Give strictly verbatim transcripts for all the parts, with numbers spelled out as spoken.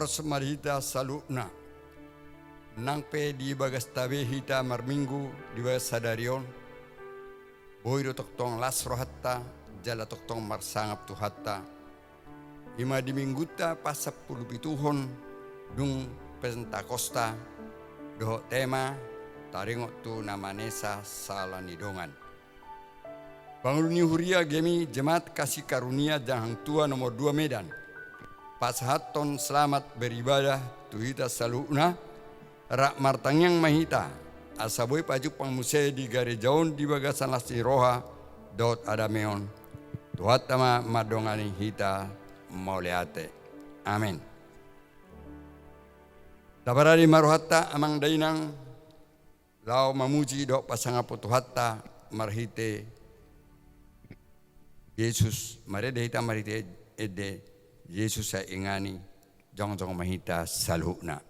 Marhite hita saluhutna, nang pe di bagasta be hita marminggu di bagas sadari on, boi do tongtong las rohanta jala tongtong marsangap Tuhanta. I ma di minggunta pasampulupituhon dung Pentakosta, dohot tema taringot tu na manesa sala ni dongan. Pangulu ni huria, GMI, Jemaat Kasih Karunia Jalan Hang Tuah nomor dua Medan, pasahathon selamat beribadah tu hita saluhutna. Rap martangiang ma hita, asa boi pajumpang muse di gareja on di bagasan las ni roha dohot hadameon. Tuhanta ma mandongani hita mauliate. Amen. Taparade ma rohanta, amang dainang, laho mamuji dohot pasangaphon Tuhanta marhite Jesus, marende hita marhite ende Jesus, sai ingani jongjong ma hita saluhutna.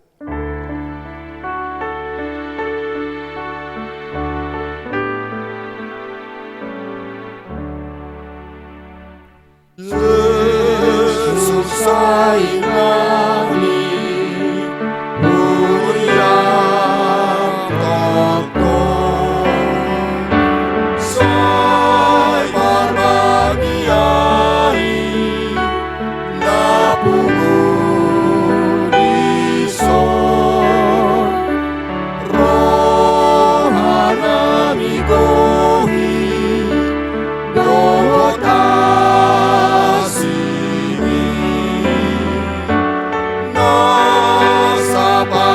Jesus, sai ingani, mulia tongtong, sai parbadia i na pungu dison. Roha na migohi dohot asing i, na sapangarsahi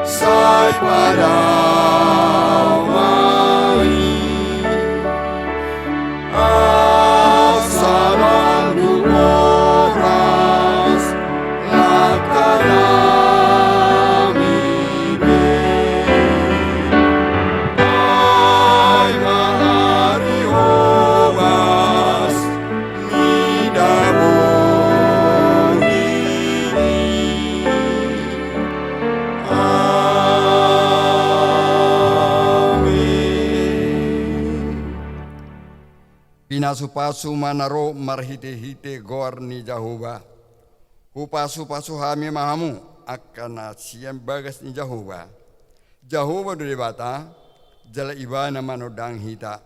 sai padao ma i. Asa mandung horas langka nami be. Ai ma ari horas mida bohini. Amen. Pinasupasu ma na ro marhitehite goar ni Jahowa. Hupasupasu hami ma hamu angka na sian bagas ni Jahowa. Jahowa do Debata, jala Ibana manondangi hita.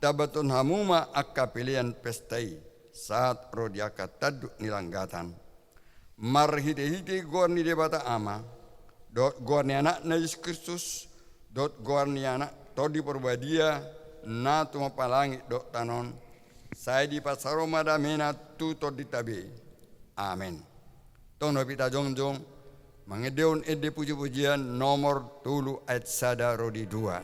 Tabaton hamu ma angka pelean pesta i, sahat ro di angka tanduk ni langgatan. Marhitehite goar ni Debata Ama, dohot goar ni Anakna Jesus Kristus, dohot goar ni Anak Tondi Parbadia, na tumompa langit dohot tano on, sai dipasahat ma damena tu tondinta be. Amen. Tong dohot hita jongjong mangendehon ende pujipujian nomor tolu ayat sada ro di dua.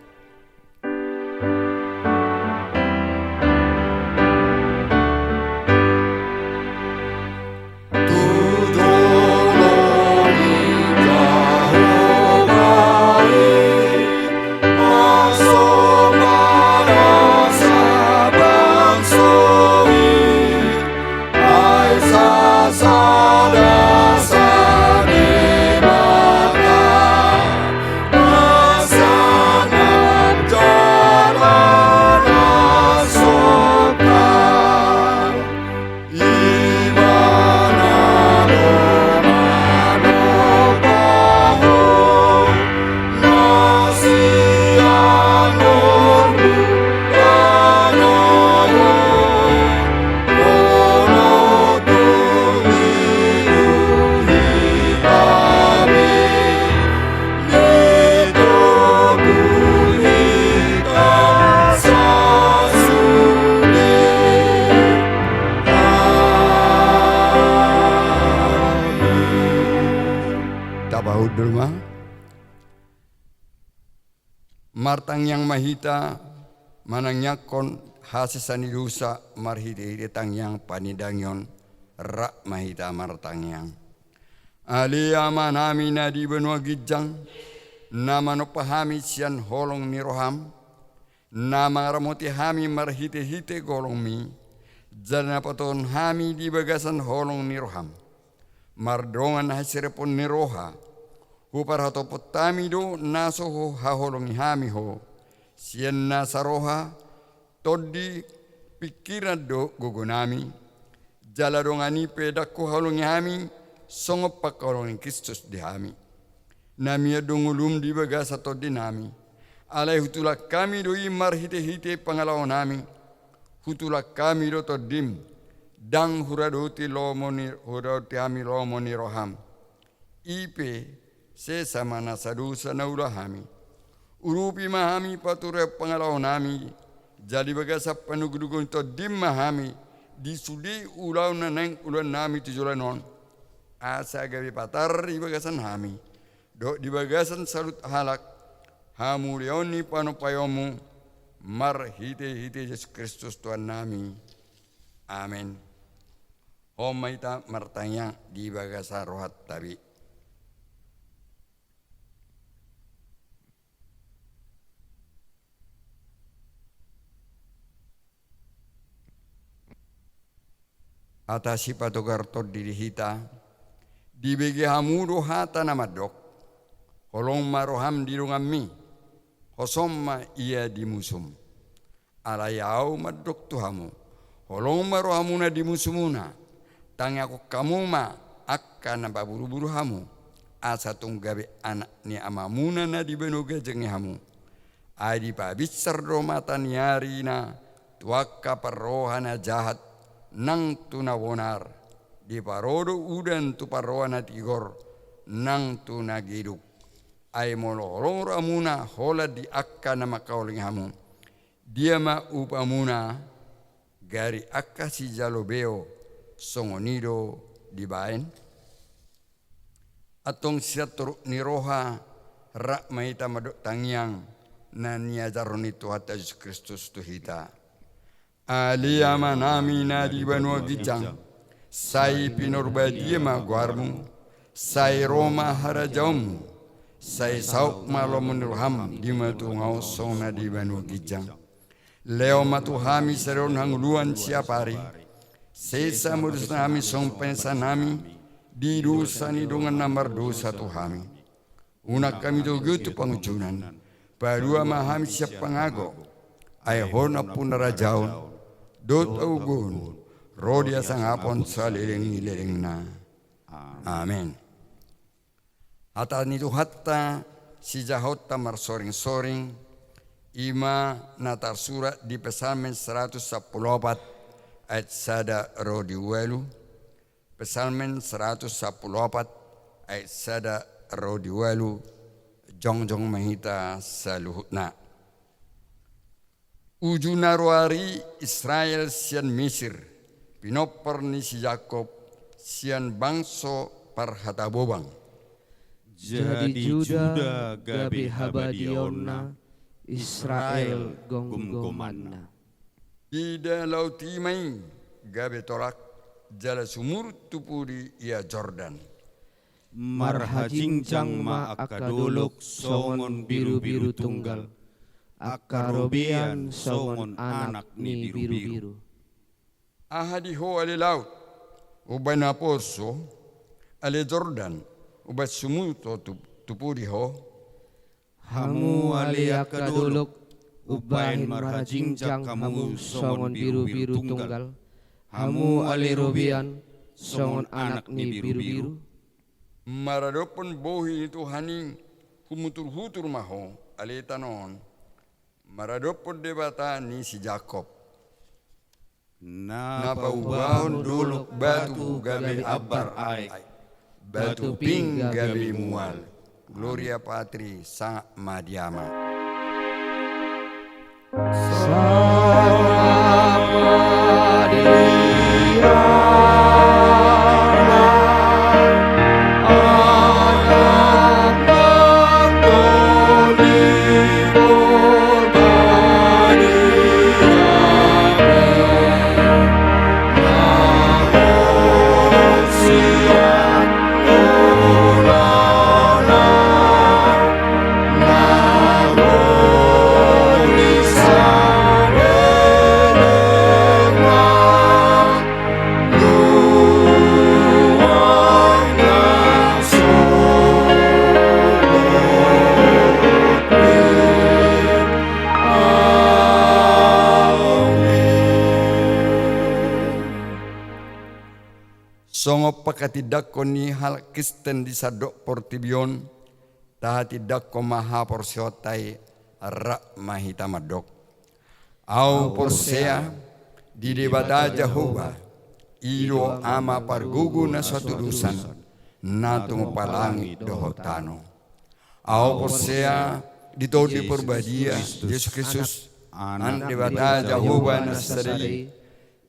Tapahundul ma. Martangiang ma hita, manangiangkon hasesaan ni dosa marhitehite tangiang panindangion. Rap ma hita martangiang. Ale Amanami na di banua ginjang, na manompa hami sian holong ni roham, na mangaramoti hami marhitehite golongmi, jala na patuduhon hami di bagasan holong ni roham. Mardongan hasiripon ni roha, huparhatopot hami do na so huhaholongi hami ho, sian nasa roha, tondi, pingkiran dohot gogonami, Jala dongan i pe ndang huhaholongi hami, songon pangkaholongi ni Kristus di hami. Na mian do ngolum di bagasan tondinami. Alai hutulak hami do i marhitehite pangalaonami. Hutulak hami do tondim, ndang huradoti lomo ni, huradoti hami lomo ni roham. I pe, sesa ma nasa dosa na ulaon hami. Urupi ma hami patureon pangalaonami, jala di bagasan panogunogu ni tondim ma hami, di sude ulaon na naeng ulaonnami tu joloan on. Asa gabe patar di bagasan hami, dohot di bagasan saluhut halak, hamuliaon ni panompaonmu, marhitehite Jesus Kristus Tuhannami. Amen. Hohom ma hita martangiang di bagasan rohanta be. Hata sipatogar tondi di hita, dibege hamu do hata na mandok: Holong ma roham di donganmi, hosom ma ia di musum. Alai ahu mandok tu hamu: Holong ma rohamuna di musumuna, tangiangkon hamu ma angka na maburbur hamu, asa tung gabe anak ni Amamuna na di banua ginjang i hamu. Ai dipabinsar do mata ni arina tu angka parroha na jahat nang tu na bonar, diparo do udan tu parroha na tigor nang tu na geduk. Ai molo holong rohamuna holan di angka na mangkaholongi hamu, dia ma upamuna? Gari angka sijalo beo songon i do dibaen? Antong sian toruk ni roha, rap ma hita mandok tangiang na niajarhon ni Tuhanta Jesus Kristus tu hita. Ale Amanami na di banua ginjang, sai pinarbadia ma goarmu, sai ro ma harajaonmu, sai saut ma lomo ni roham di banua tonga on songon na di banua ginjang. Lehon ma tu hami sadari on hangoluan siapari. Sesa ma dosanami songon panesanami di dosa ni dongan na mardosa tu hami. Unang hami togu tu pangunjunan. Palua ma hami sian pangago. Ai Ho do nampuna harajaon dohot hagogoon, ro di hasangapon saleleng ni lelengna. Amen. Hata ni Tuhanta, sijahaonta marsoringsoring, i ma na tarsurat di Psalmen saratus sampulu opat ayat sada ro di ualu. Psalmen saratus sampulu opat ayat sada ro di ualu. Jongjong ma hita saluhutna. Uju na ruar i Israel sian Misir, pinompar ni si Jakkob sian bangso parhatabobang. Jadi Juda gabe habadiaonna, Israel gomgomanna. Ida laut i ma i gabe tolak, jala sumurut tu pudi ia Jordan. Marhajingjang ma angka dolok songon birubiru tunggal, angka robean songon anak ni birubiru. Aha di ho ale laut, umbahen haposo, ale Jordan, umbahen sumurut ho tu, tu pudi ho? Hamu ale angka dolok, umbahen marhajingjang hamu songon birubiru tunggal, hamu ale robean songon anak ni birubiru. Maradophon bohi ni Tuhan i, humuturhutur ma ho, ale tano on, maradophon Debata ni si Jakkob. Na paubahon dolok batu gabe ambar aek, batu ping gabe mual. Gloria Patri, sangap ma di Ama. Songon panghatindangkon ni halak Kristen di sandok portibi on, tahatindangkon ma haporseaonta i. Rap ma hita mandok. Ahu porsea di Debata Jahowa, i do Ama pargogo na so hatudosan, na tumompa langit dohot tano. Ahu porsea di Tondi Parbadia, Jesus Kristus, Anak Debata Jahowa na sasada i,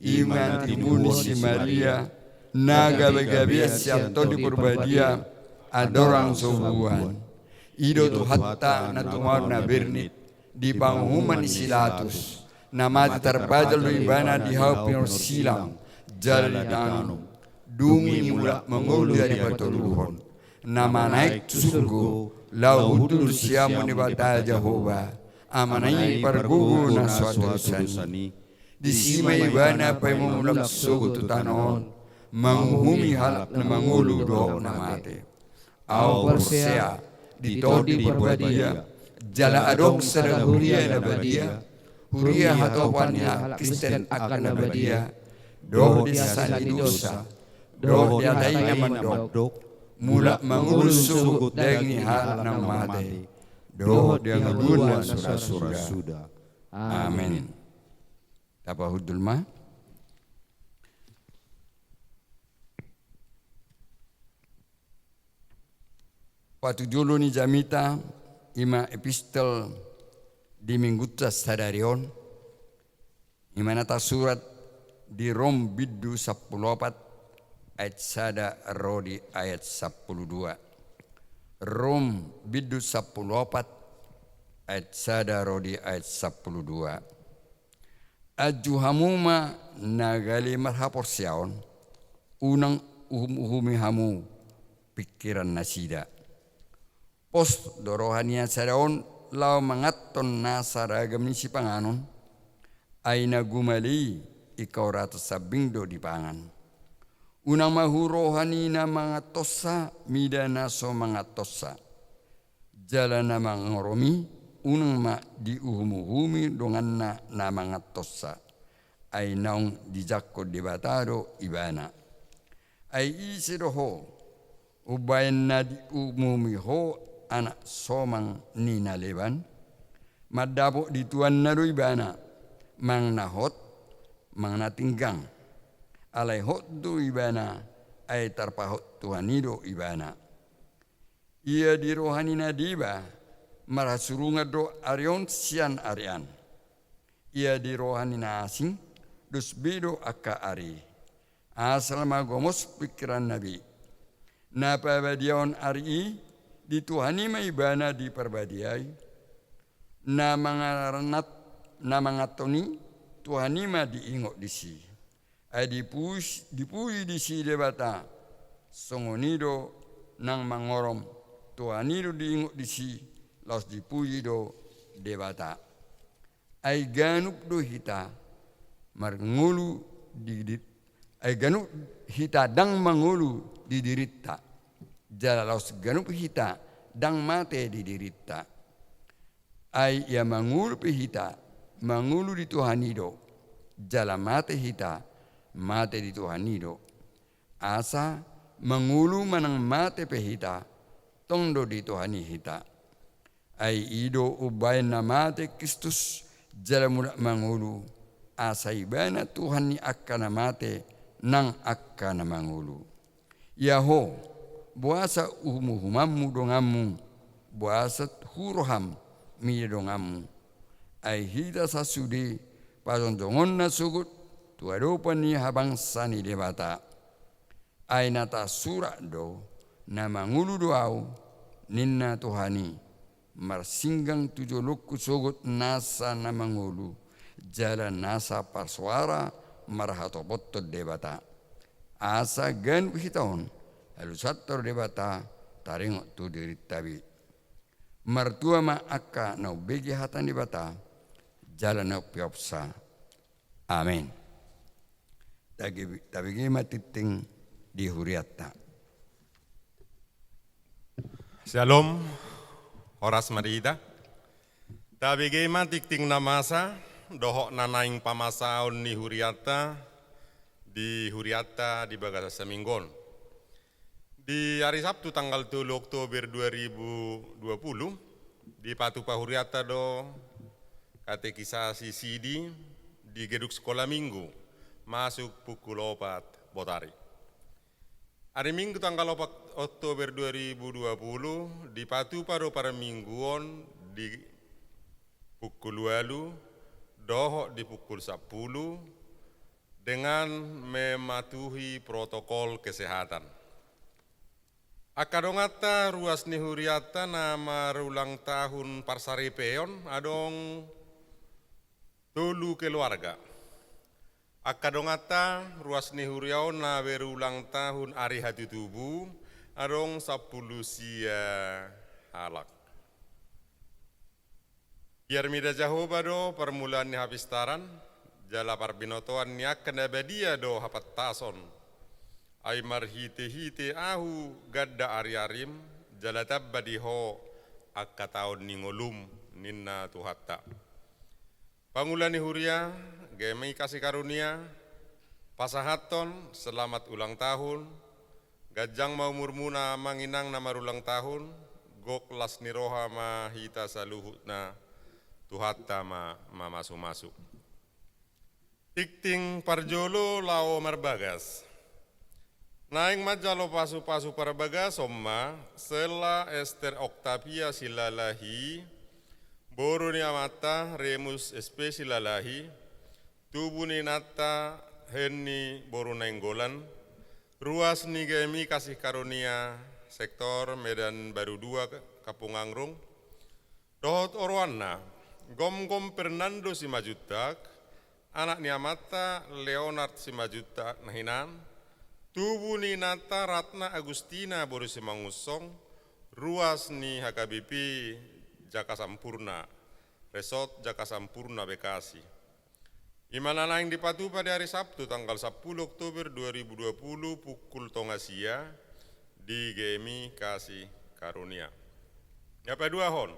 i ma timbul ni si Maria, na gabegabean sian Tondi Parbadia, andorang so buan. I do Tuhanta na tumandangkon na bernit, di panguhuman ni si Pilatus, na mate tarpajal do ibana di hau pinorsilang, jala ditanum. Dung i mulak mangolu di ari patoluhon, na manaek tu surgo, laho hundul sian Debata Jahowa, Amana i pargogo na so hatudosan i. Disi ma ibana paima mulak sogot tu tano on, manguhumi halak na mangolu dohot na mate. Ahu porsea di Tondi Parbadia, jala adong sada huria na badia, huria hatopan ni halak Kristen angka na badia, dohot di hasesaan ni dosa, dohot di hata i na mandok, mulak mangolu sogot daging ni halak na mate, dohot di hangoluan na so ra suda. Amen. Tapahundul ma. Patujolo ni jamita, i ma epistel di Minggunta sadari on, i ma na tarsurat di Rom bindu sampulu opat ayat sada ro di ayat sampulu dua. Rom bindu sampulu opat ayat sada ro di ayat sampulu dua. Anju hamu ma na gale marhaporseaon, unang uhum-uhumi hamu pingkiran nasida. Pos do roha ni na sada on laho manganhon nasa ragam ni sipanganon, ai na gumale i ingkon rata sambing do dipangan. Unang ma huroha ni na manganhonsa mida na so manganhonsa. Jala na mangorom i unang ma diuhum-uhumi donganna na manganhonsa, ai naung dijangkon Debata do ibana. Ai ise do ho, umbahen na diuhum-uhumi ho anak somang ni na leban? Mandapot di tuanna do ibana, manang na hot, manang na tinggang. Alai hot do ibana, ai tarpahot Tuhan i do ibana. Ia di roha ni na deba marhasurungan do ari on sian ari an. Ia di roha ni na asing dos be do angka ari i. Asal ma gomos pingkiranna be. Na pabadiaon ari i, di Tuhan i ma ibana diparbadiai. Na manganat, na manganhon i, Tuhan i ma diingot disi. Ai dipuji, dipuji disi Debata. Songon i do nang mangorom, Tuhan i do diingot disi, laos dipuji do Debata. Ai ganup do hita mangolu di, di, ai ganup hita ndang mangolu di dirinta. Jala laos ganup hita ndang mate di dirinta. Ai ia mangolu pe hita, mangolu di Tuhan i do, jala mate hita, mate di Tuhan i do. Asa mangolu manang mate pe hita, tong do di Tuhan i hita. Ai i do umbahen na mate Kristus jala mulak mangolu, asa ibana Tuhan ni angka na mate nang angka na mangolu. Ia ho, boasa uhum-uhumanmu donganmu, boasa huroham mida donganmu? Ai hita sasude pajongjongonna sogot tu adopan ni habangsa ni Debata. Ai na tarsurat do, na mangolu do ahu, ninna Tuhan i, marsinggang tu jolongku sogot nasa na mangolu, jala nasa parsoara marhatopothon Debata. Asa ganup hita on, alusanta do Debata, taringot tu dirinta be. Martua ma angka na umbege hata ni Debata, jala na umpeopsa. Amen. Tabege, tabege ma tingting di hurianta. Syalom, horas ma di hita. Tabege ma tingting na masa, dohot na naeng pamasaon ni hurianta, di hurianta di bagasan saminggu on. Di hari Sabtu tanggal tolu Oktober dua ribu dua puluh, dipatupa hurianta do katekisasi sidi di gedung Sekolah Minggu, masuk pukul opat botari. Hari Minggu tanggal opat Oktober dua ribu dua puluh, dipatupa do parmingguon di pukul ualu dohot di pukul sampulu, dengan mematuhi protokol kesehatan. Angka donganta ruas ni hurianta na marulang tahun parsaripeon adong tolu keluarga. Angka donganta ruas ni huria on na berulang tahun ari hatutubu adong sampulu sia halak. Biar mida Jahowa do parmulaan ni hapistaran, jala parbinotoan ni angka na badia do hapantason. Ai marhitehite ahu ganda ariarim, jala tamba di ho angka taon ni ngolum, ninna Tuhanta. Pangula ni huria, GMI Kasih Karunia, pasahathon selamat ulang tahun, ganjang ma umurmuna amang inang na marulang tahun, gok las ni roha ma hita saluhutna, Tuhanta ma mamasumasu. Tingting parjolo laho marbagas. Naeng manjalo pasupasu parbagason ma Sella Ester Octavia Silalahi, boru ni amanta Remus S P Silalahi, tubu ni inanta Henni boru Nainggolan, ruas ni GMI Kasih Karunia sektor Medan Baru dua Kampung Angrung, dohot oroanna, Gomgom Fernando Simanjuntak, anak ni amanta Leonard Simanjuntak na hinan, tubu ni inanta Ratna Agustina boru Simangunsong, ruas ni H K B P Jaka Sampurna, Resort Jaka Sampurna Bekasi. I ma na naeng dipatupa di hari Sabtu tanggal sampulu Oktober dua ribu dua puluh pukul tonga sia di GMI Kasih Karunia. Na paduahon,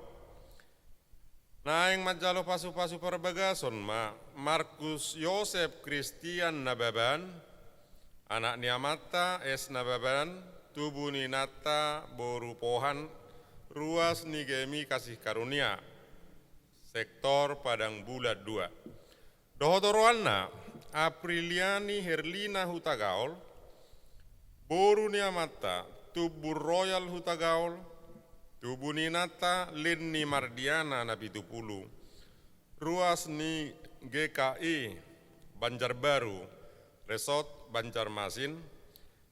naeng manjalo pasupasu parbagason ma Markus Yosep Kristian Nababan, anak ni amanta S Nababan, tubu ni inanta boru Pohan, ruas ni GMI Kasih Karunia, sektor Padang Bulan dua. Dohot oroanna, Apriliani Herlina Hutagaol, boru ni amanta Tumbur Royal Hutagaol, tubu ni inanta Lenni Mardiana Napitupulu, ruas ni G K I Banjarbaru, Resort Banjarmasin,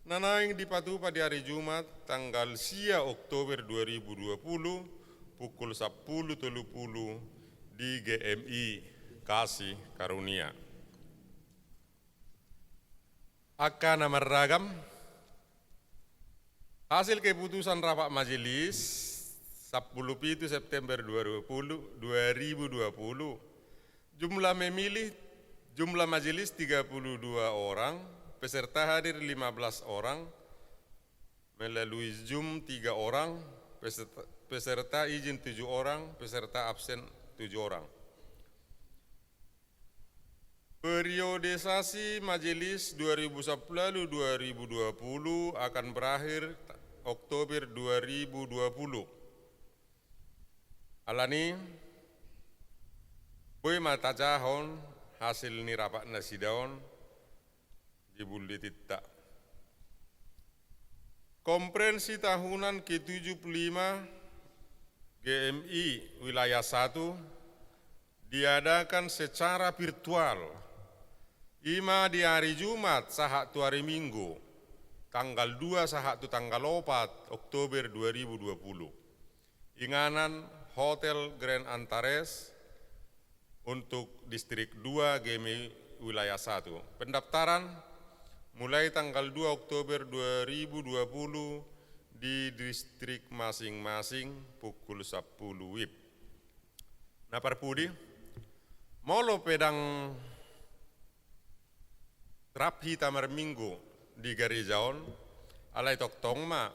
na naeng dipatupa di hari Jumat tanggal sia Oktober dua ribu dua puluh pukul sampulu tolu pulu di GMI Kasih Karunia. Angka na marragam, hasil keputusan rapat majelis sampulu pitu September dua puluh, dua ribu dua puluh, jumlah memilih, jumlah majelis tiga puluh dua orang, peserta hadir lima belas orang, melalui Zoom tiga orang, peserta, peserta izin tujuh orang, peserta absen tujuh orang. Periodisasi majelis dua ribu sampulu dua ribu dua puluh akan berakhir Oktober dua ribu dua puluh. Alani, boi ma tajahon hasil ni rapat nasida on di bullitinta. Konferensi tahunan ke tujuh puluh lima GMI Wilayah satu diadakan secara virtual, i ma di hari Jumat sahat tu hari Minggu, tanggal dua sahat tu tanggal opat Oktober dua ribu dua puluh. Inganan Hotel Grand Antares untuk Distrik dua GMI Wilayah satu. Pendaftaran mulai tanggal dua Oktober dua ribu dua puluh di distrik masing-masing pukul sampulu WIB. Na parpudi, molo pe ndang rap hita marminggu di gareja on, alai tongtong ma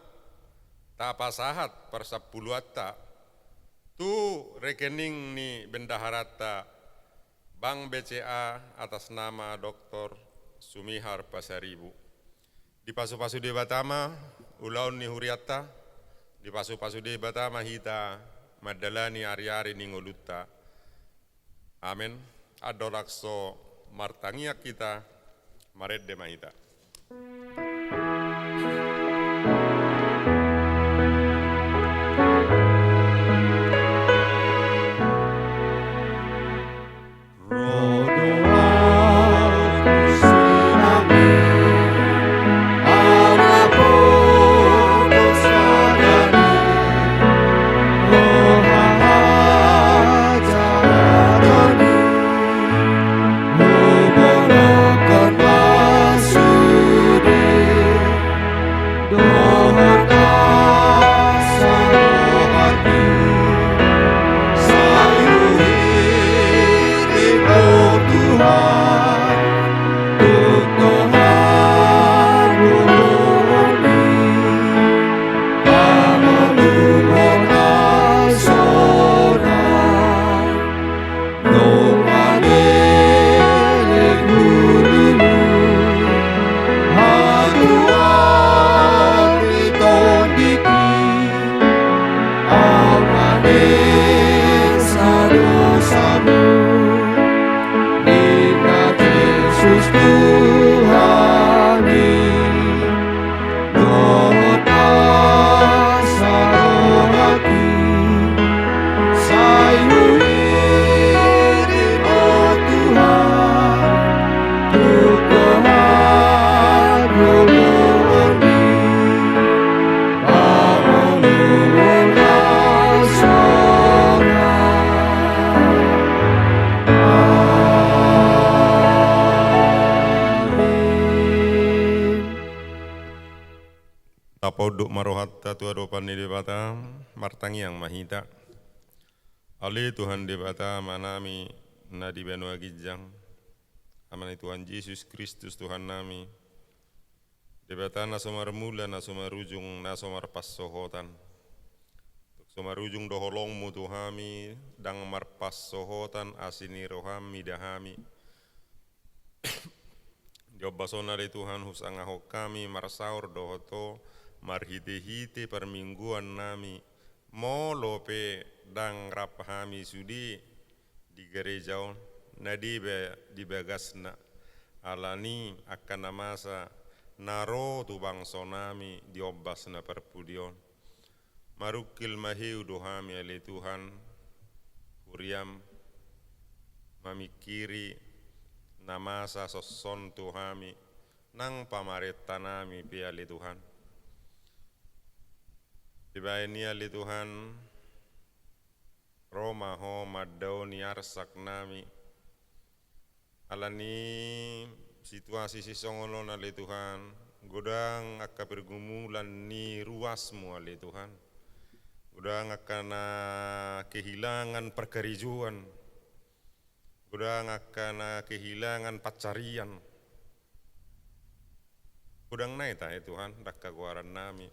tapasahat parsampuluanta tu rekening ni bendaharanta Bank B C A atas nama Doktor Sumihar Pasaribu. Dipasupasu Debata ma ulaon ni hurianta, dipasupasu Debata ma hita mandalani ari-ari ni ngolunta. Amen. Andorang so martangiang hita, marende ma hita. Tapaunduk ma rohanta tu adopan ni Debata, martangiang ma hita. Ale Tuhan Debata Amanami na di banua ginjang, Ama ni Tuhan Jesus Kristus Tuhannami, Debata na so marmula, na so marujung, na so marpansohotan. Tung so marujung do holongmu tu hami, ndang marpansohotan asi ni roham mida hami. Di ombas on ale Tuhan husangahon hami marsaor dohot Ho marhitehite parmingguannami. Molo pe ndang rap hami sude di gareja on, na deba di bagasna, alani angka na masa na ro tu bangsonami di ombas na parpudi on. Marungkil maheu do hami ale Tuhan, huriam, mamingkiri na masa songon on tu hami, nang pamarentanami pe ale Tuhan. Dibaen i ale Tuhan, ro ma Ho mandaoni arsaknami. Alani situasi sisongon on ale Tuhan, godang angka pergumulan ni ruasmu ale Tuhan. Godang angka na kehilangan parkarejoan. Godang angka na kehilangan pansarian. Godang nai tahe Tuhan, ndang hagoarannami.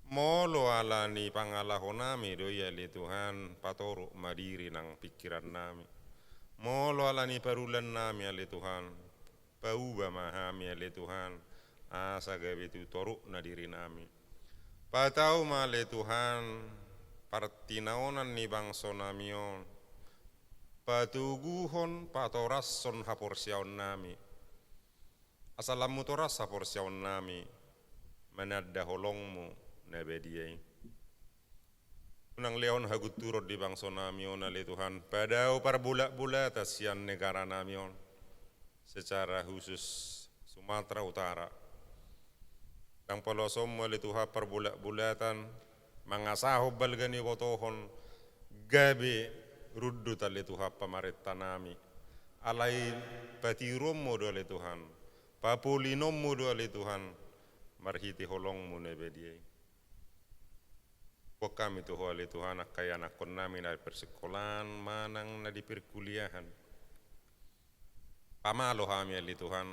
Molo alani pangalahonami do i ale Tuhan, patoruk ma diri nang pingkirannami. Molo alani parulannami ale Tuhan, pauba ma hami ale Tuhan, asa gabe tu torukna dirinami. Patau ma ale Tuhan, partinaonan ni bangsonami on, patoguhon, patorashon haporseaonnami. Asa lam mutoras haporseaonnami mananda holongmu na badia i. Unang lehon hagunturon di bangsonami on ale Tuhan, padao parbolatbolatan sian negaranami on, secara khusus Sumatera Utara. Ndang paloasonmu ale Tuhan parbolatbolatan, mangasahon balga ni botohon, gabe rundut ale Tuhan pamarentanami. Alai patiuronmu do ale Tuhan, papolinonmu do ale Tuhan, marhite holongmu na badia i. Boan hami tu Ho ale Tuhan angka ianakkonnami na di persikolaan manang na di perkuliahan. Pamalo hami ale Tuhan,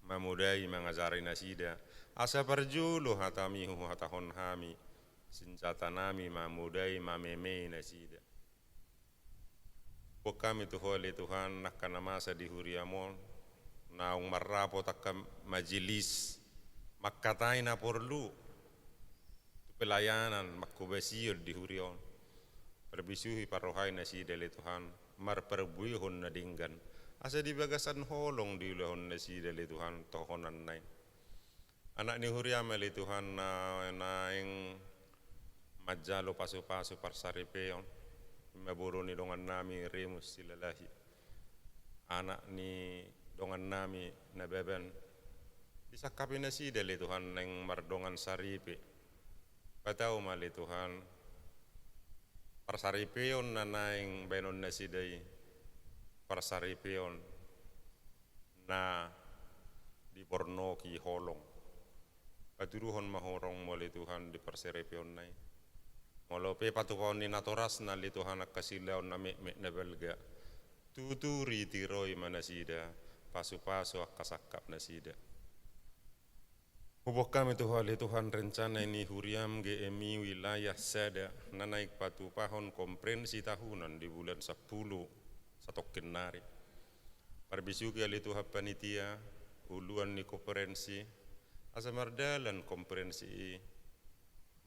mamodai mangajari nasida, asa parjolo hatami huhatahon hami, sinjatanami mamodai mamemei nasida. Boan hami tu Ho ale Tuhan angka na masa di huriam on, naung marrapot angka majelis, mangkatai na porlu tu pelayanan mangkobasion di huria on. Parbisuhi, parrohai nasida ale Tuhan, marparbuehon na denggan, asa di bagasan holong diulahon nasida ale Tuhan tohonanna i. Anak ni huriam ale Tuhan na naeng manjalo pasupasu parsaripeon, ima boru ni dongannami Remus Silalahi, anak ni dongannami Nababan, disangkapi nasida ale Tuhan naeng mardongan saripe. Patau ma ale Tuhan parsaripeon na naeng baenon nasida i, parsaripeon na dipornoki holong. Patuduhon ma holongmu ale Tuhan di parsaripeonna i. Molo pe patupahon ni natorasna ale Tuhan angka siulaon na metmet na balga, tuturi, tiroi ma nasida, pasupasu angka sangkapnasida. Huboan hami tu Ho ale Tuhan rencana ni huriam G M I wilayah sada na naeng patupahon konferensi tahunan di bulan sampulu satongkin nari. Parbisuhi ale Tuhan panitia, uluan ni konferensi, asa mardalan konferensi i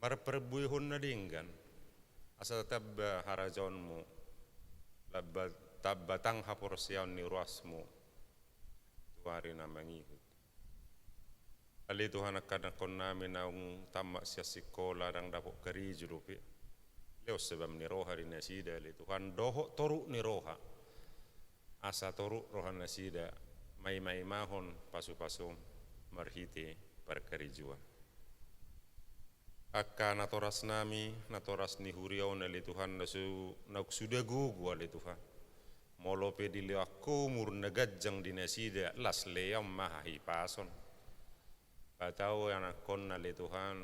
marparbuehon na denggan, asa tamba harajaonmu, lamba-, tamba tang haporseaon ni ruasmu tu ari na mangihut. Ale Tuhan, angka anakkonnami naung tamat sian sikola, ndang dapot karejo dope, lehon sabam ni roha di nasida ale Tuhan, dohot toruk ni roha, asa toruk rohanasida maimaimahon pasupasum marhite parkarejoan. Angka natorasnami, natoras ni huria on ale Tuhan, na su-, naung suda gogo ale Tuhan. Molo pe dilehon Ho umur na ganjang di nasida, las lehon ma hahipason. Patau anakkonna ale Tuhan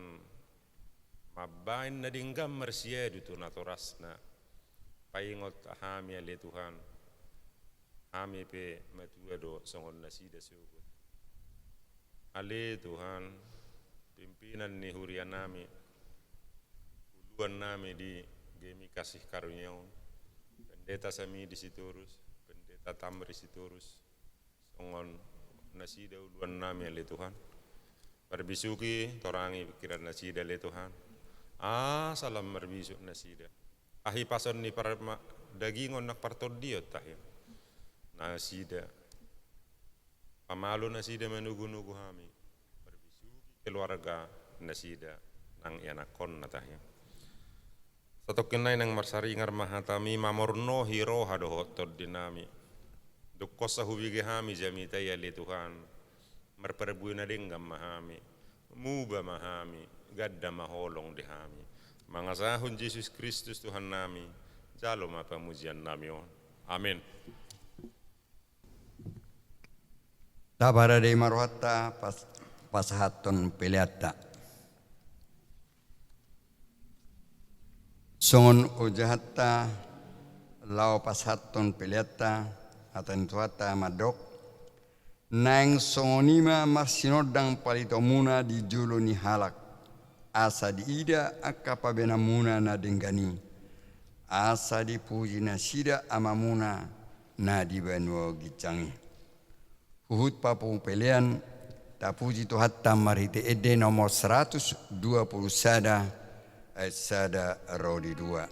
mambaen na denggan marsiadu tu natorasna. Paingot hami ale Tuhan, hami pe matua do songon nasida sogot. Ale Tuhan, pimpinan ni hurianami, uluannami di G M I Kasih Karunia on, Pendeta Samidi Sitorus, Pendeta Tamri Sitorus, songon nasida uluannami ale Tuhan. Parbisuhi, torangi pingkirannasida ale Tuhan, asa lam marbisuk nasida. Hahipason ni parma-, dagingon nang partondion tahe nasida. Pamalo nasida manugunugu hami, parbisuhi keluarganasida nang ianakkonna tahe. Satongkin nai naeng marsaringar ma hatami mamornohi roha dohot tondinami. Dung songon hubege hami jamita i ale Tuhan, marparbue na denggan ma hami, muba ma hami, ganda ma holong di hami. Mangasahon Jesus Kristus Tuhannami, jalo ma pamujiannami on. Amen. Taparade ma rohanta pas-, pasahathon peleanta. Songon ojahanta laho pasahathon peleanta, hata ni Tuhanta mandok: Naeng songon i ma marsinondang palitomuna di jolo ni halak, asa diida angka pabaenanmuna na denggan i, asa dipuji nasida Amamuna na di banua ginjang i. Huhut papungu pelean, tapuji Tuhanta marhite ende nomor seratus dua puluh sada, ayat sada ro di dua.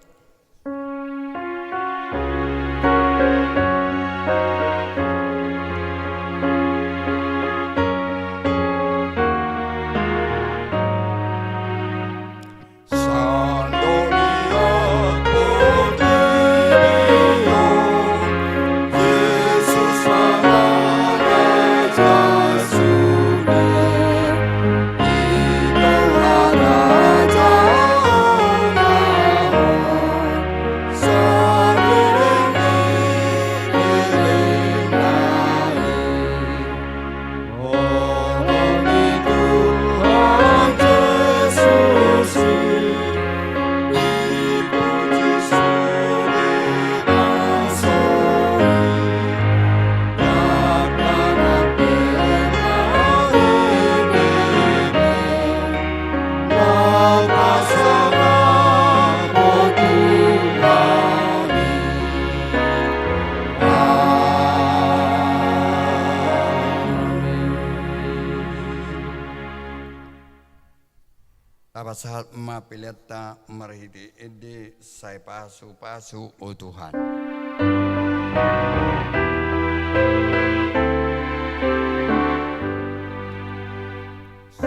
Pasahat ma peleanta marhite ende, sai pasupasu, o Tuhan.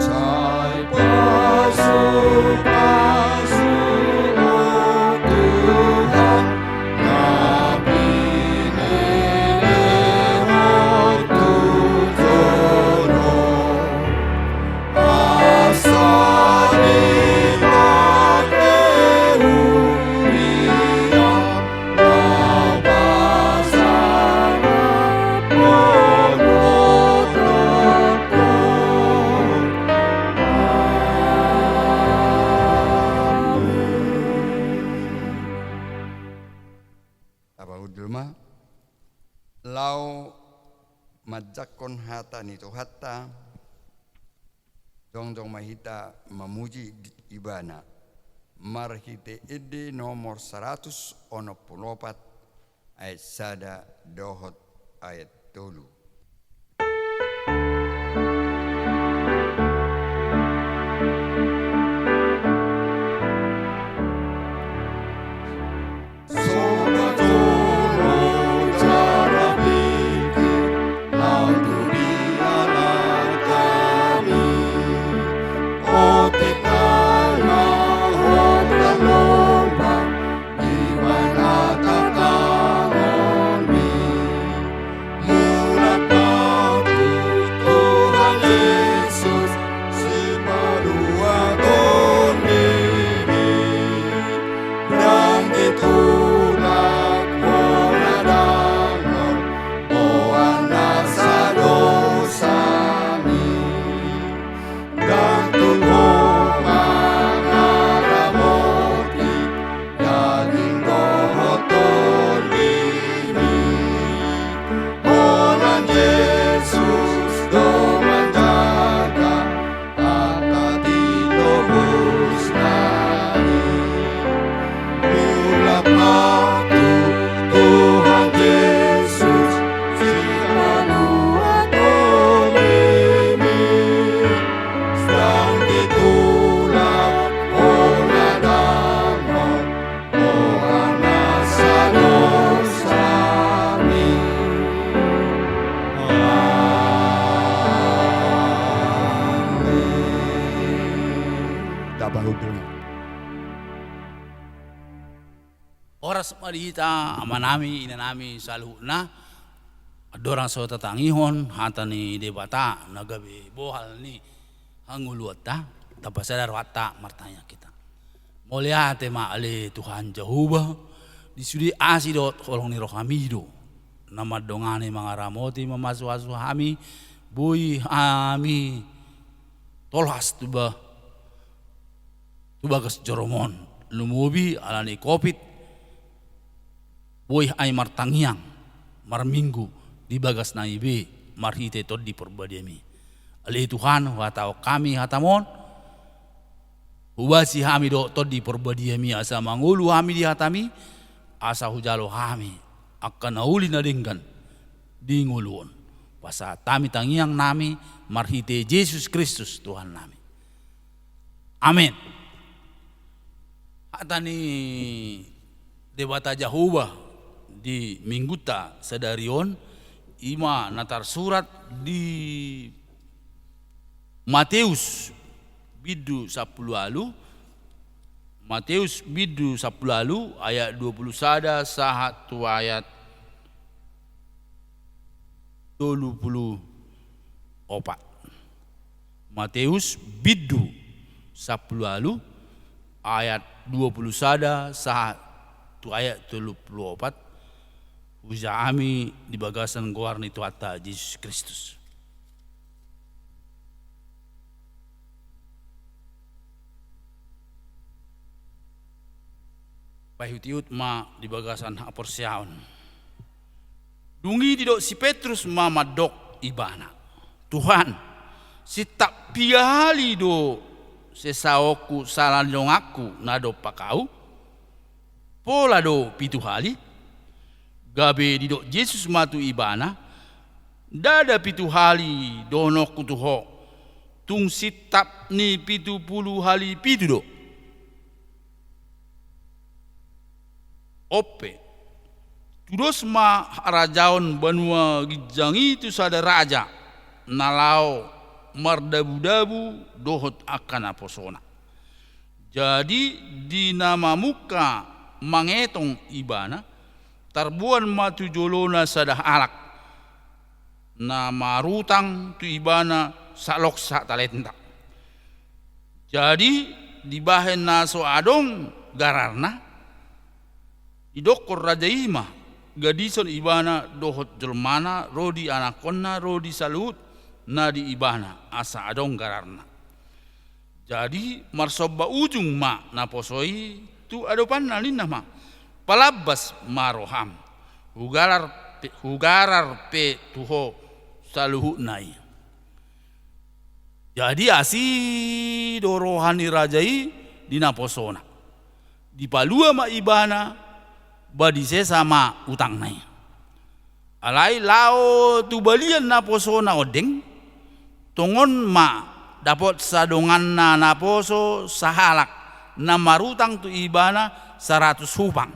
Sai pasupasu, o Tuhan, na pinelehon tu jolo. Asa dipake huria na pasangap pangotopkon. Amen. Tapahundul ma, laho manjangkon hata ni Tuhanta, jongjong ma hita mamuji Ibana, marhite ende nomor saratus onom pulu opat, ayat sada dohot ayat tolu. Soba jolo jala bingke, laho tu dialah hami. Otik tangahon na lombang, di mana tangahonmi. Mulak ma tu Tuhan Jesus, sipalua tondimi. Ndang ditulak hona dangol, boan nasa dosami. Ndang tung ho mangaramoti daging dohot tondimi. Holan Jesus do manjaga angka tinobusna i. Mulak ma tu Tuhan Jesus, sipalua tondimi. Ndang ditulak hona dangol, boan nasa dosami. Amen. Tapahundul ma. Horas ma di hita, amanami, inanami, saluhutna. Andorang so tatangihon hata ni Debata na gabe bohal ni hangoluanta, tapasada rohanta, martangiang hita. Mauliate ma ale Tuhan Jahowa, di sude asi dohot holong ni rohami do na mandongani, mangaramoti, mamasumasu hami, boi hami tolhas tu ba tu bagas joro-Mu on, lumobi ala ni covid, boi hami martangiang, marminggu di bagasna i be marhite Tondi Parbadia-Mi. Ale Tuhan, huhatahon hami hata-Mu on, hubasi hami dohot Tondi Parbadia-Mi asa mangolu hami di hata-Mi, asa hujalo hami angka na uli na denggan di ngolu on. Pasahat hami tangiangnami marhite Jesus Kristus Tuhannami. Amen. Hata ni Debata Jahowa di minggunta sadari on, i ma na tarsurat di Mateus bindu sampulu ualu, Mateus bindu sampulu ualu, ayat dua pulu sada sahat tu ayat tolu pulu opat. Mateus bindu sampulu ualu, ayat dua pulu sada sahat tu ayat tolu pulu opat. Hujaha hami di bagasan goar ni Tuhanta Jesus Kristus. Paihutihut ma di bagasan haporseaon. Dung i didok si Petrus ma mandok Ibana, "Tuhan, sintap pia hali do sesaonku sala ni donganku na dompak Ahu? Pola do pitu hali?" Gabe didok Jesus ma tu ibana, "Ndada pitu hali dohononku tu ho, tung sintap ni pitu pulu hali pitu do. Ope, tudos ma harajaon banua ginjang i tu sada raja, na laho mardabudabu dohot angka naposona. Jadi, di na mamungka mangetong ibana, tarboan ma tu jolona sada halak, na marutang tu ibana saloksa talenta. Jadi, dibahen na so adong gararna, didokkon raja i ma, gadison ibana dohot jolmana, ro di anakkonna, ro di saluhut na di ibana, asa adong gararna. Jadi, marsomba ujung ma naposo i tu adopanna, ninna ma: Palambas ma roham, hugarar pe, hugarar pe tu ho saluhutna i. Jadi, asi do roha ni raja i di naposona. Dipalua ma ibana, ba disesa ma utangna i. Alai laho tu balian naposona ondeng, tongon ma dapotsa donganna naposo sahalak, na marutang tu ibana saratus hupang.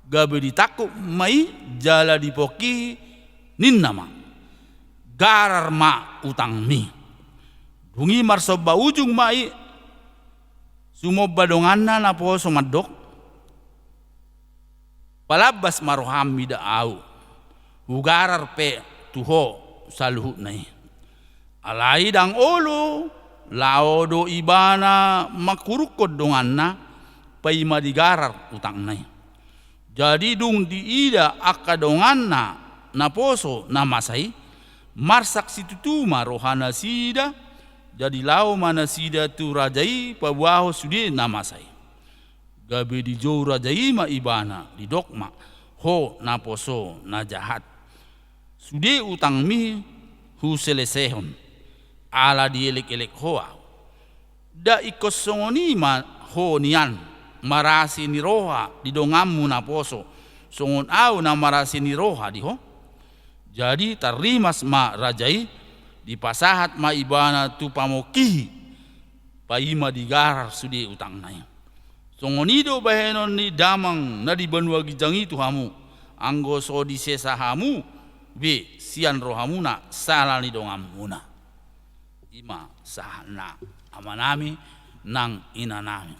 Gabe ditangkup ma i jala dipongkihi, ninna ma: Garar ma utangmi. Dung i marsomba ujung ma i, sumomba donganna naposo mandok: Palambas ma roham mida ahu, hugarar pe tu ho saluhutna i. Alai ndang olo, laho do ibana manghurukkon donganna, paima digarar utangna i. Jadi, dung diida angka donganna naposo na masa i, marsak situtu ma rohanasida. Jadi, laho ma nasida tu raja i paboahon sude na masa i. Gabe dijou raja i ma ibana, didok ma: Ho naposo na jahat, sude utangmi huselesehon, ala dielekelek ho ahu. Nda ingkon songon i ma ho nian, marasi ni roha di donganmu naposo, songon ahu na marasi ni roha di ho? Jadi, tarrimas ma raja i, dipasahat ma ibana tu pamongkihi, paima digarar sude utangna i. Songon i do bahenon ni damang na di banua ginjang i tu hamu, anggo so disesa hamu be sian rohamuna sala ni donganmuna. I ma sahatna, amanami nang inanami.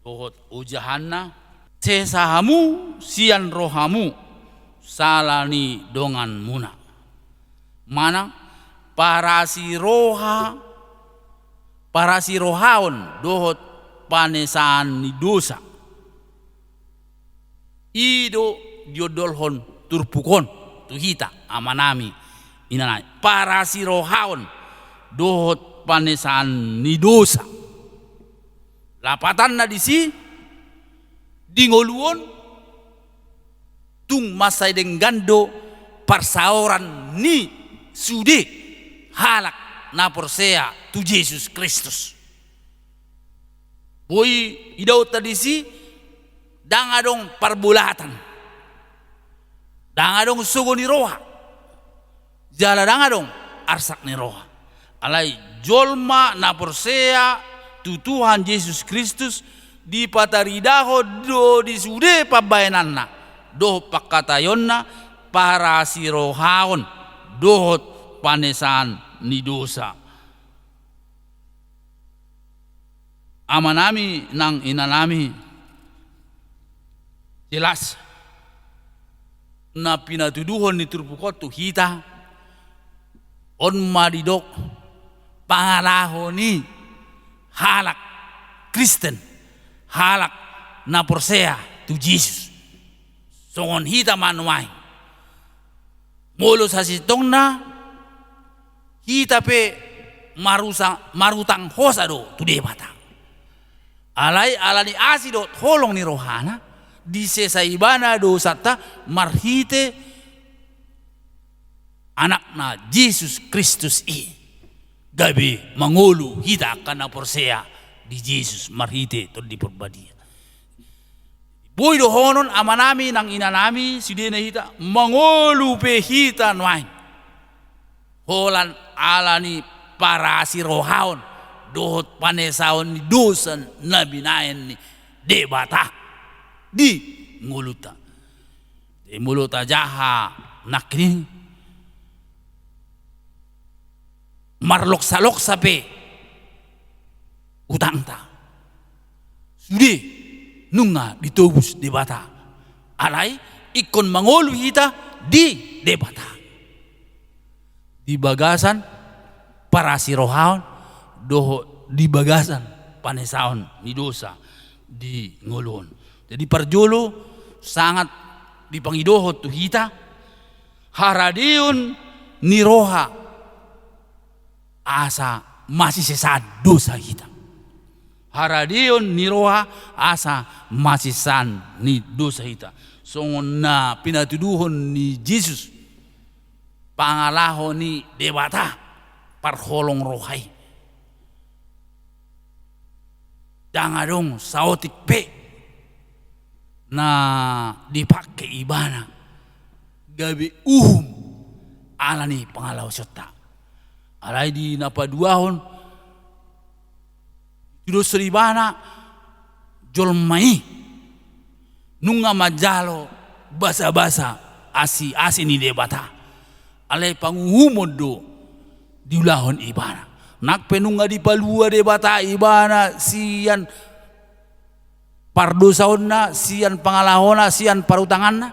Dohot ojahanna: Sesa hamu sian rohamu sala ni donganmuna. Manang parasi roha, parasi rohaon dohot panesaan ni dosa. I do diondolhon turpuk on tu hita, amanami, inanami. Parasi rohaon dohot panesaan ni dosa. Lapatanna disi, di ngolu on, tung mansai denggan do parsaoran ni sude halak na porsea tu Jesus Kristus. Boi idaonta disi, ndang adong parbolatan, ndang adong sogo ni roha, jala ndang adong arsak ni roha. Alai jolma na porsea tu Tuhan Jesus Kristus, dipataridahon do di sude pambahenanna dohot pangkataionna parasi rohaon dohot panesaan ni dosa. Amanami nang inanami, jelas na pinatuduhon ni turpuk on tu hita, on ma didok pangalaho ni halak Kristen, halak na porsea tu Jesus. Songon hita ma nuaeng. Molo sasintongna, hita pe marusa-, marutang hosa do tu Debata. Alai ala ni asi dohot holong ni rohana, disesa ibana dosanta marhite Anakna Jesus Kristus i, gabe mangolu hita angka na porsea di Jesus marhite Tondi Parbadia. Boi dohonon amanami nang inanami, sudena hita, mangolu pe hita nuaeng. Holan ala ni parasirohaon dohot panesaon ni dosa na binahen ni Debata di ngolunta. Jadi molo tajaha nangkin i, marloksa-loksa pe utangta, sude nunga ditobus Debata. Alai ingkon mangolu hita di Debata di bagasan parasirohaon dohot di bagasan panesaon ni dosa di ngolu on. Jadi parjolo, sangat dipangidohon tu hita haradeon ni roha asa masisesaan dosa hita. Haradeon ni roha asa masisesaan ni dosa hita, songon na pinatuduhon ni Jesus, pangalaho ni Debata parholong roha i. Ndang adong saotik pe na dipangke ibana gabe uhum ala ni pangalaosionta. Alai di na paduahon, ditudoshon ibana jolma i nunga manjalo basabasa asiasi ni Debata. Alai panguhumon do diulahon ibana. Nang pe nunga dipalua Debata ibana sian pardosaonna, sian pangalahona, sian parutanganna,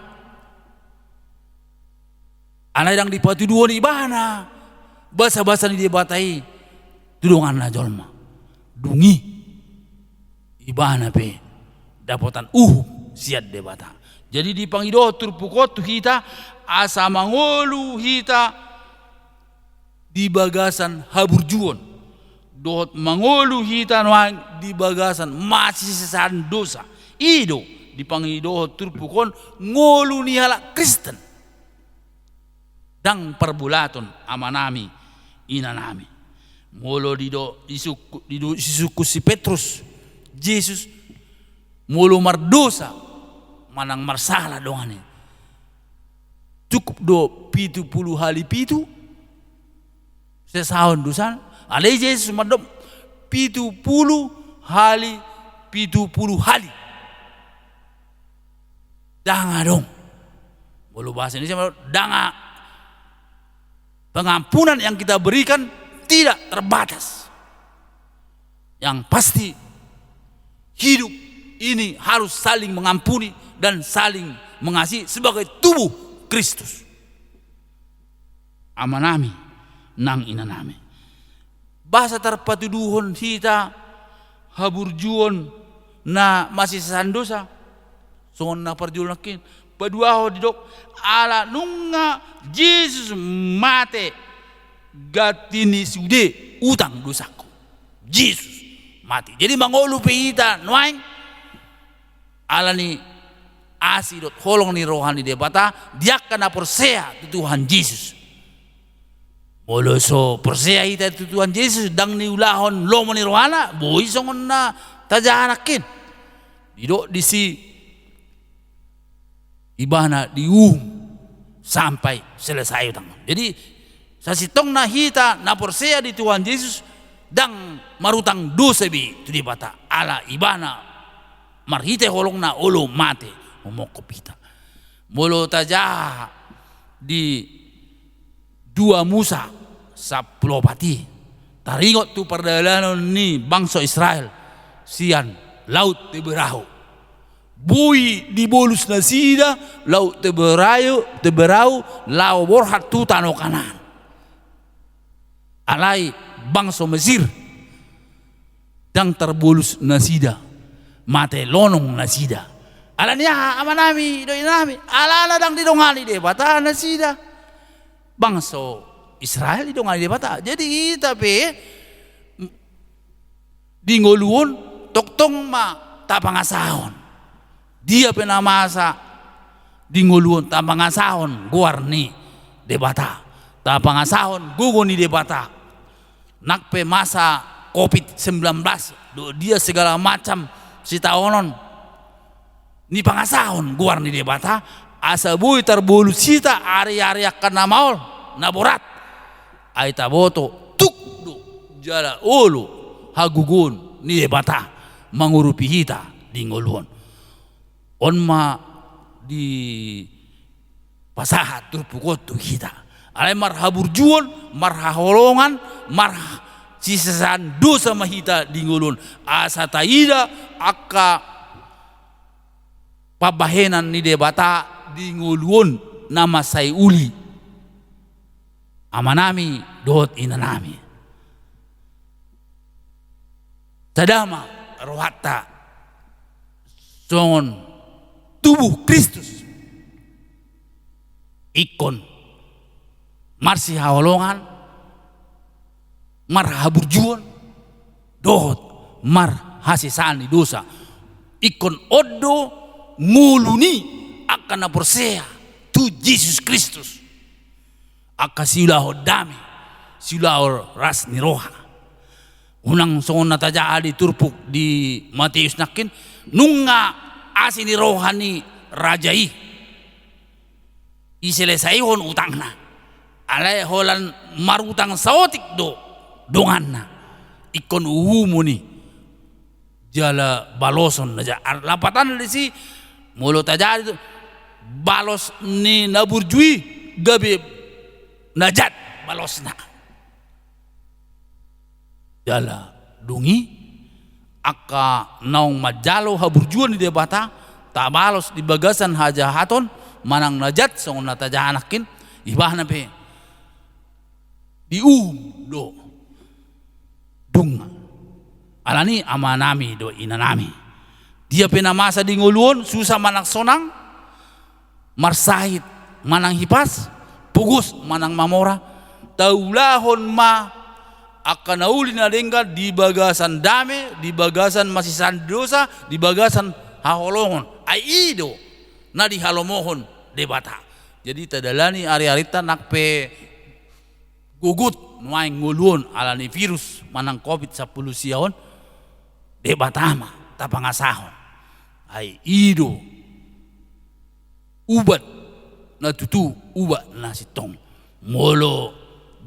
alai ndang dipatuduhon ibana basabasa ni Debata i tu donganna jolma. Dung i ibana pe dapotan uhum sian Debata. Jadi dipangidohon turpuk on tu hita asa mangolu hita di bagasan haburjuon, dohot mangolu hita nuaeng di bagasan masisesaan dosa. I do dipangidohon turpuk on ngolu ni halak Kristen. Ndang parbulaton amanami, inanami. Molo dido-, disungkun, dido-, disungkun si Petrus Jesus, molo mardosa manang marsala dongan i, cukup do pitu pulu hali pitu sesaon dosana? Alai Jesus mandok pitu pulu hali pitu pulu hali. Ndang adong. Molo bahasa Indonesia, ndang a-, pengampunan yang kita berikan tidak terbatas. Yang pasti, hidup ini harus saling mengampuni dan saling mengasihi sebagai tubuh Kristus. Amanami nang inanami, boasa tarpatuduhon hita haburjuon na masisesaan dosa? Songon na parjolo nangkin, paduahon didok, ala nunga Jesus mate ganti ni sude utang dosangku. Jesus mate. Jadi mangolu pe hita nuaeng ala ni asi dohot holong ni roha ni Debata di angka na porsea tu Tuhan Jesus. Molo so porsea hita tu Tuhan Jesus, ndang niulahon lomo ni rohana, boi songon na tajaha nangkin. Didok disi, ibana diuhum sampai selesai utang. Jadi sasintongna hita na porsea di Tuhan Jesus ndang marutang dosa be tu Debata, ala ibana marhite holongna olo mate mamungkop hita. Molo tajaha di dua Musa sampulu opat i, taringot tu pardalanan ni bangso Israel sian Laut Teberau. Boi dibolus nasida Laut Teberau, Teberau laho borhat tu tano Kanaan. Alai bangso Mesir ndang tarbolus nasida, mate lonong nasida. Ala ni aha, amanami dohot inanami? Alana ndang didongani Debata nasida. Bangso Israel didongani Debata. Jadi hita pe di ngolu on tongtong ma tapangasahon. Dia pe na masa di ngolu on tapangasahon goar ni Debata, tapangasahon gogo ni Debata. Nang pe masa covid sembilan belas dohot dia segala macam sitaonon, nipangasahon goar ni Debata asa boi tarbolus hita ari-ari angka na maol, na borat. Ai taboto tuk do jala olo hagogoon ni Debata mangurupi hita di ngolu on. On ma dipasahat turpuk on tu hita. Alai marhaburjuon, marhaholongan, marsisasahan dosa ma hita di ngolu on. Asa taida angka pambahenan ni Debata di ngolu on na mansai uli. Amanami dohot inanami. Sada ma rohanta songon tubuh Kristus. Ingkon marsihaholongan, marhaburjuon, dohot marhasesaan ni dosa. Ingkon on do ngolu ni angka na porsea tu Jesus Kristus. Angka siulahon dame, siulahon las ni roha. Unang songon na tajaha di turpuk di Mateus nangkin, nunga asi ni roha ni raja i, iselesaihon utangna. Alai holan marutang saotik do donganna. Ingkon uhumon i jala baloson na jat. Lapatanna disi, molo tajaha di tu, balos ni na burju i gabe na jat balosna. Jala dung i angka naung manjalo haburjuon ni Debata, tabalos di bagasan hajahaton manang na jat songon na tajaha nangkin, ibana pe diuhum do. Dung ma. Alani amanami do inanami. Dia pe na masa di ngolu on, susa manang sonang, marsahit manang hipas, pogos manang mamora, taulahon ma angka na uli na denggan di bagasan dame, di bagasan marsisasahan dosa, di bagasan haholongon. Ai i do na dihalomohon Debata. Jadi tadalani ariarinta nang pe gogot nuaeng ngolu on alani virus manang covid sampulu sia on, Debata ma tapangasahon. Ai i do ubat na tutu, ubat na sintong. Molo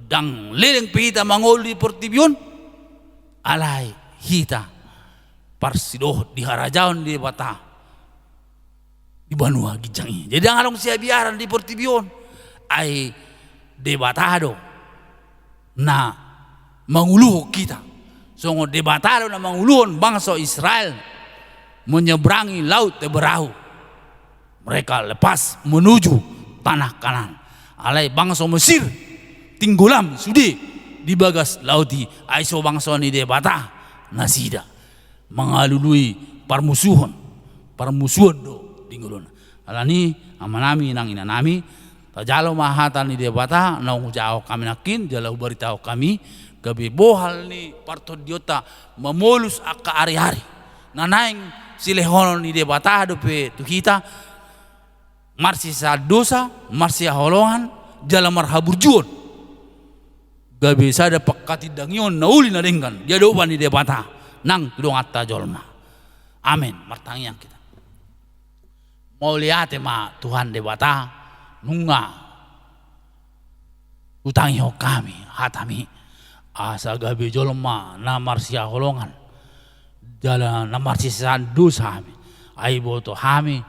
ndang leleng pe hita mangolu di portibi on, alai hita parsidohot di harajaon ni Debata di banua ginjang i. Jadi ndang adong siabiaran di portibi on. Ai Debata do na manguluhon hita. Songon Debata do na manguluhon bangso Israel menyeberangi laut Teberau. Mereka lepas menuju tanah Kanaan. Alai bangso Mesir tinggolam sude di bagas laut i. Ai so bangso ni Debata nasida. Mangalului parmusuhon, parmusuhon do di ngoluna. Alani amanami nang inanami, tajalo ma hata ni Debata naung hujahahon hami nangkin, jala hubaritahon hami, gabe bohal ni partondionta mamolus angka ariari na naeng silehonon ni Debata dope tu hita, marsisasahan dosa, marsihaholongan, jala marhaburjuon. Gabe sada panghatindangion na uli na denggan di adopan ni Debata nang tu donganta jolma. Amen. Martangiang hita. Mauliate ma Tuhan Debata, nunga hutangihon hami hatami, asa gabe jolma na marsihaholongan, jala na marsisasahan dosa hami. Ai boto hami,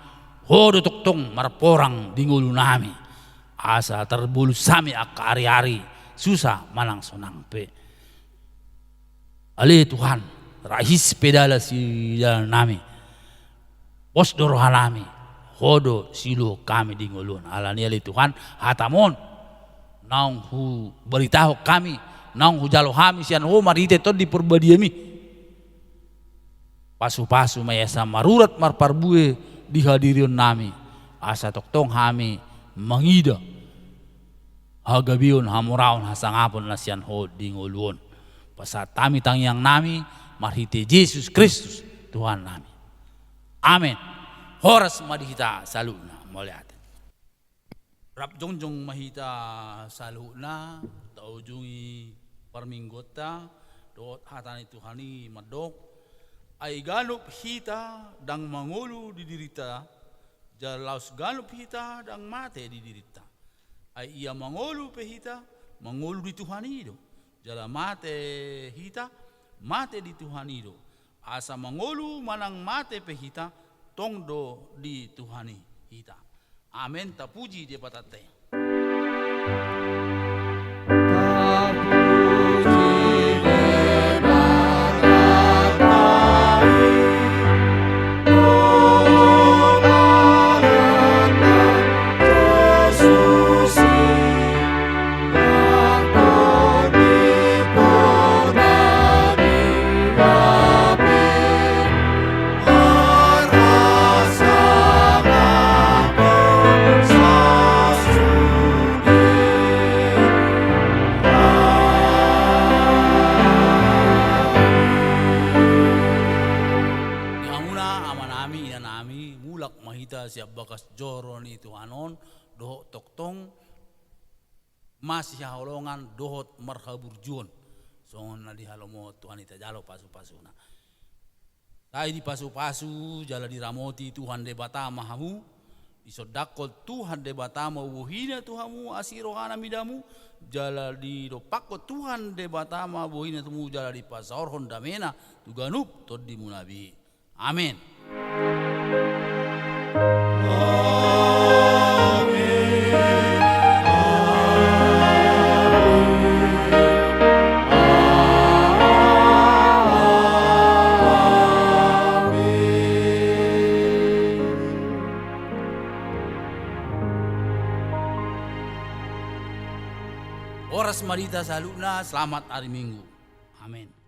Ho do tongtong marporang di ngolunami, asa tarbolus hami angka ariari susa manang sonang pe. Ale Tuhan, rahis pe dalan sidalanannami, pos do rohanami, Ho do siuluhon hami di ngolu on. Alani ale Tuhan, hataMon naung hubaritahon hami, naung hujalo hami sian Ho marhite Tondi ParbadiaMi. Pasupasu ma i asa marurat marparbue di hadirionnami, asa tongtong hami mangida hagabeon, hamoraon, hasangapon na sian Ho di ngolu on. Pasahat hami tangiangnami marhite Jesus Kristus Tuhannami. Amen. Horas ma di hita saluhutna. Mauliate. Rap jongjong ma hita saluhutna, taujungi parmingguonta dohot hata ni Tuhan i mandok: Ai ganup hita ndang mangolu di dirinta, jala laos ganup hita ndang mate di dirinta. Ai ia mangolu pe hita, mangolu di Tuhan i do. Jala mate hita, mate di Tuhan i do. Asa mangolu manang mate pe hita, tong do di Tuhan i hita. Amen, tapuji Debatanta i. Di hamuna amanami, inanami, mulak ma hita sian bagas joro ni Tuhan on, dohot tongtong masihaholongan dohot marhaburjuon. Songon na dihalomohon Tuhan i, tajalo pasupasuna. Sai dipasupasu jala diramoti Tuhan Debata ma hamu, disondangkon Tuhan Debata ma bohina tu hamu asi rohana mida hamu, jala didompakkon Tuhan Debata ma bohina tu hamu jala dipasaorhon damena tu ganup tondimuna be. Amen. Horas ma di hita saluhutna, selamat hari Minggu. Amen.